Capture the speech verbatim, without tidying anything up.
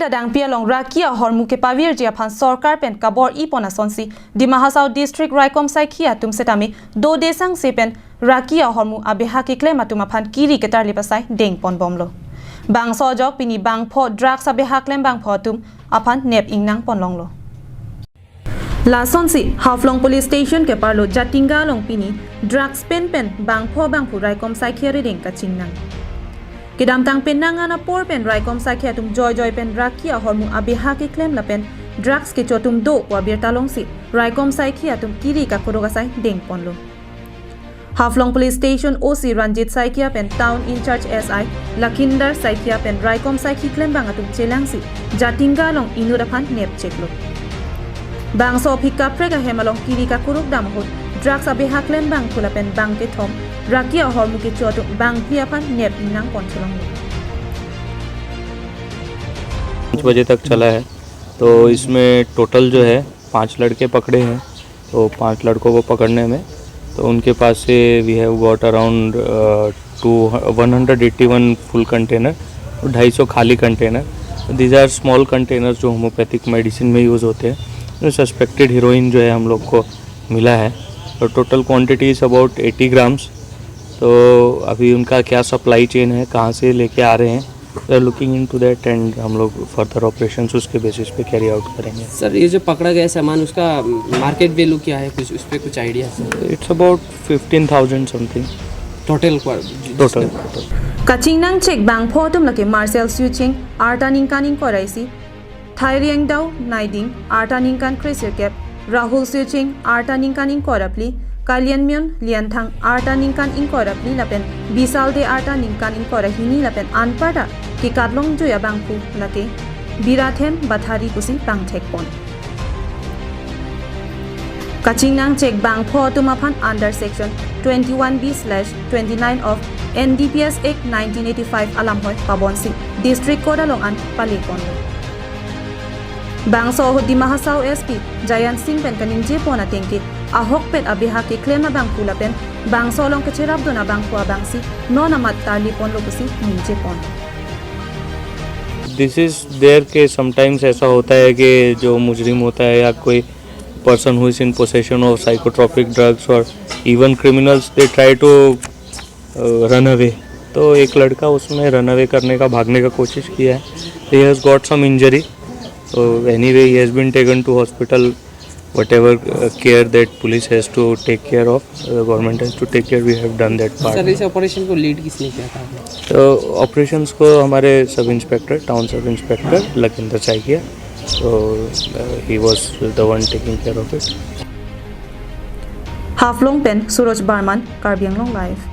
Adangpi along raki ahormu kepavirji aphan sorkar pen kabor-i pon asonsi Dima Hasao District raikom saikhi atum setame dode sangse pen raki ahormu abeha keklem atum aphan kiri ketarlip asai deng ponbomlo. Bangso ajok pini bangpho drugs abeha klem bangpho atum aphan nep ingnang ponlonglo. Lasonsi Haflong Police Station keparlo Jatinga along pini drugs pen pen bangpho bangphu raikom saikhi arideng kachingnang. Kedamtang penang an apor pen raikom saikhi atum joijoi pen raki ahormu abeha keklem lapen drugs kecho atum do pu abirta longsi raikom saikhi atum kiri kakuruk asai deng ponlo. Haflong Police Station O C Ranjit Saikia pen Town In-charge S I Lakhindar Saikia pen raikom saikhi klembang atum chelangsi Jatinga along inut aphan nep cheklo. Bangso aphi kaprek ahem along kiri kakuruk dam ahut drugs abeha klembang phula pen bang kethom, raki ahormu kecho atum bangphli aphan nep ingnang pon chelonglo. पाँच बजे तक चला है। तो इसमें टोटल जो है पांच लड़के पकड़े हैं। तो पांच लड़कों को पकड़ने में तो उनके पास से we have got around two one hundred eighty one full container और ढाई सौ खाली container. These are small containers जो होम्योपैथिक मेडिसिन में यूज़ होते हैं। सस्पेक्टेड हीरोइन जो है हम लोग को मिला है। तो total quantity is about eighty grams। तो अभी उनका क्या सप्लाई चेन है, कहाँ से लेके आ रहे हैं, we are looking into that and हम लोग फर्दर ऑपरेशंस उसके बेसिस पे कैरी आउट करेंगे। सर, ये जो पकड़ा गया सामान, उसका मार्केट वैल्यू क्या है, कुछ उस पर कुछ आइडिया है sir? It's about fifteen thousand something total total. Kachingnang chek bangpho atum lake Marcel Suching, arta ningkan ingkoi ra isi, Thairiang Dau Naiding, arta ningkan kresirkep, Rahul Suching, arta ningkan ingkoi ra phli, Kalyan Myun Lianthang, arta ningkan ingkoi ra phli lapen Bisal De, arta ningkan ingkoi ra hini lapen anparta kekatlong jui abangphu lake Birathem Bathari pusi pangthek pon. Kachingnang chek bangpho atum aphan under section twenty-one B slash twenty-nine of N D P S Act nineteen eighty-five alam hoi pabonsi District Court along an pale ponlo. Bangso ahut Dima Hasao S P Jayant Singh pen kaningje pon atengke ahokpet abeha keklem abangphu lapen bangso along kecherapdun abangphu abangsi non amat tarli ponlo pusi ningje pon. This is there के sometimes ऐसा होता है कि जो मुजरिम होता है या कोई person who is in possession of psychotropic drugs or even criminals, they try to run away। तो एक लड़का उसमें रन अवे करने का, भागने का कोशिश किया है। He has got some injury। So anyway, he has been taken to hospital। Whatever uh, care that police has to take care of, the government has to take care, we have done that part। Sir, इस operation को lead किसने किया था? तो operations को हमारे sub inspector, town sub inspector Lakhindar Saikia, तो he was the one taking care of it। Haflong pen Suraj Barman, Karbi Anglong Live.